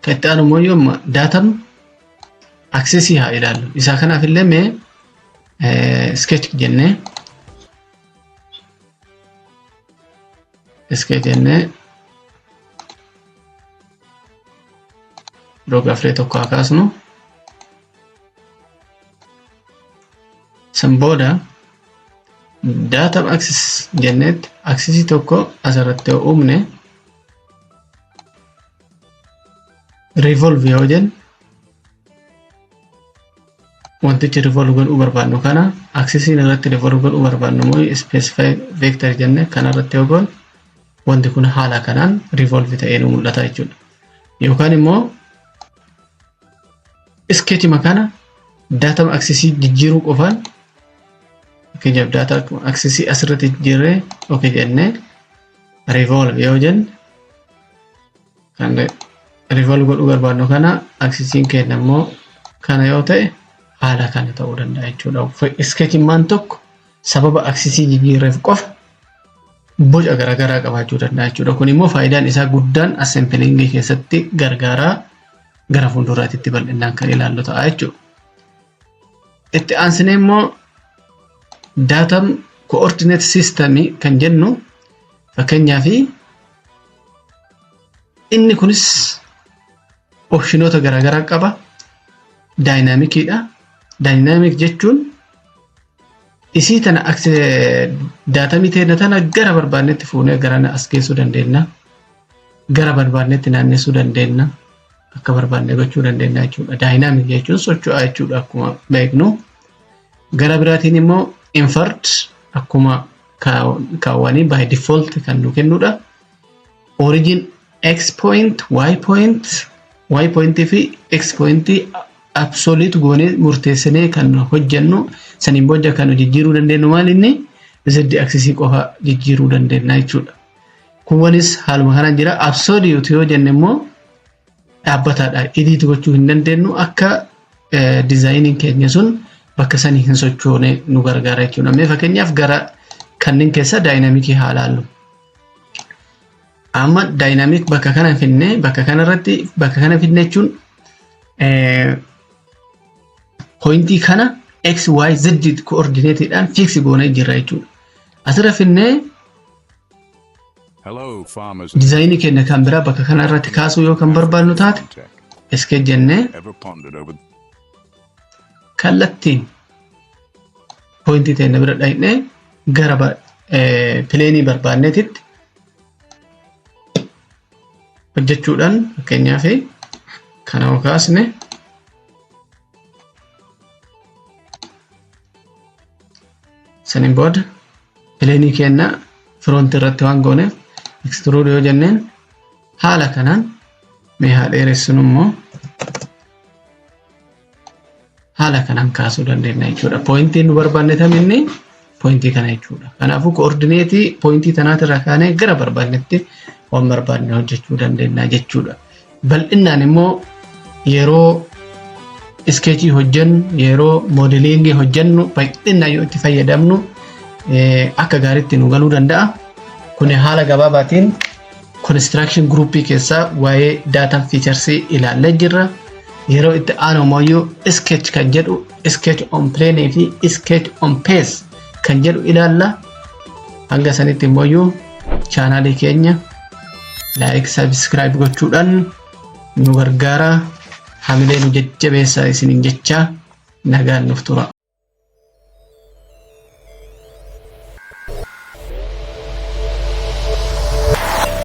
Kan itti aanu immoo yooma datum axisii haa ilaallu. Isaa kanaaf illee mee sketch jennee sketch jennee roga afree tokko haa kaasnu. San booda datum axis jenneetti axisii tokko asirratti yoo uumne, revolve yoo jenne, wantichi revolve godhuu barbaadnu kana, axisiin irratti revolve godhuu barbaadnu immoo specify vector jenne kana irratti yoo goone, wanti kun haala kanaan revolve ta'ee nu mul'ata jechuudha. Yookaan immoo sketchima kana datum axisii jijjiiruu qofaan, fakkeenyaaf datum axisii asirratti jijjiirree okay jennee revolve yoo jenne, kan revolve godhuu barbaadnu kana axisiin keenya immoo kana yoo ta'e, haala kana ta'uu danda'a jechuudha. Sketchimmaan tokko sababa axisii jijjiirreef qofa boca garaagaraa qabaachuu danda'a jechuudha. Kun immoo faayidaan isaa guddaan assemblingii keessatti gargaaraa, gara fuulduraatti bal'inaan kan ilaallu ta'a jechuudha. Itti aansinee immoo datum coordinate system kan jennu, fakkeenyaaf inni kunis optionoota garaagaraa qaba. Dynamiciidha. Dynamic jechuun isii tana datumii teenya tana gara barbaannetti fuunee gara as geessuu dandeenya. Gara barbaannetti naannessuu dandeenya. Akka barbaanne gochuu dandeenya jechuudha. Dynamic jechuun socho'aa jechuudha akkuma beeknu. Gara biraatiin immoo inferred, akkuma kaawwanii by default kan nu kennudha. Origin x point, y point, y point fi x point absolute goonee murteessinee kan hojjennu, saniin booda kan jijjiiruu dandeenyu maal inni z axisii qofa jijjiiruu dandeenya jechuudha. Kuwwanis haaluma kanaan jira. Absolute yoo jenne immoo dhaabbataadha. Edit gochuu hin dandeenyu, akka designiin keenya sun bakka sanii hin sochoone nu gargaara jechuudha. Mee fakkeenyaaf gara kanneen keessa dynamicii haa ilaallu. Amma dynamic bakka kana finne, bakka kanarratti bakka kana finne jechuun pointii kana x, y, z coordinateedhaan fix goonee jirra jechuudha. Asirra finnee Hello, farmers. designii keenya kan biraa bakka kana irratti kaasuu yoo kan barbaadnu taate, sketch jennee Ever pondered over kallattiin pointii teenya bira dhaqnee gara planeii barbaanneetitti hojjechuudhaan, fakkeenyaaf kana yoo kaasne, saniin booda planeii keenya front irratti waan gooneef, extrude yoo jenneen, haala kanaan mee haa dheeressinu immoo, haala kanaan kaasuu dandeenya jechuudha. Pointiin nu barbaanne taminni pointii kana jechuudha. Kanaafuu coordinateii pointii tanaatirraa kaanee gara barbaannetti waan barbaanne hojjechuu dandeenya jechuudha. Bal'inaan immoo yeroo sketchii hojjennu, yeroo modelingii hojjennu, bal'inaan yoo itti fayyadamnu akka gaariitti nu galuu danda'a. Kuni haala gabaabaatiin construction groupii keessaa waa'ee datum featuresii ilaallee jirra. Yeroo itti aanu immoo sketch kan jedhu, sketch on plane fi sketch on path kan jedhu ilaalla. Hanga sanitti immoo channelii keenya like, subscribe gochuudhaan nu gargaara. Hamilee nu jajjabeessaa isiniin jechaa, nagaan nuuf tura.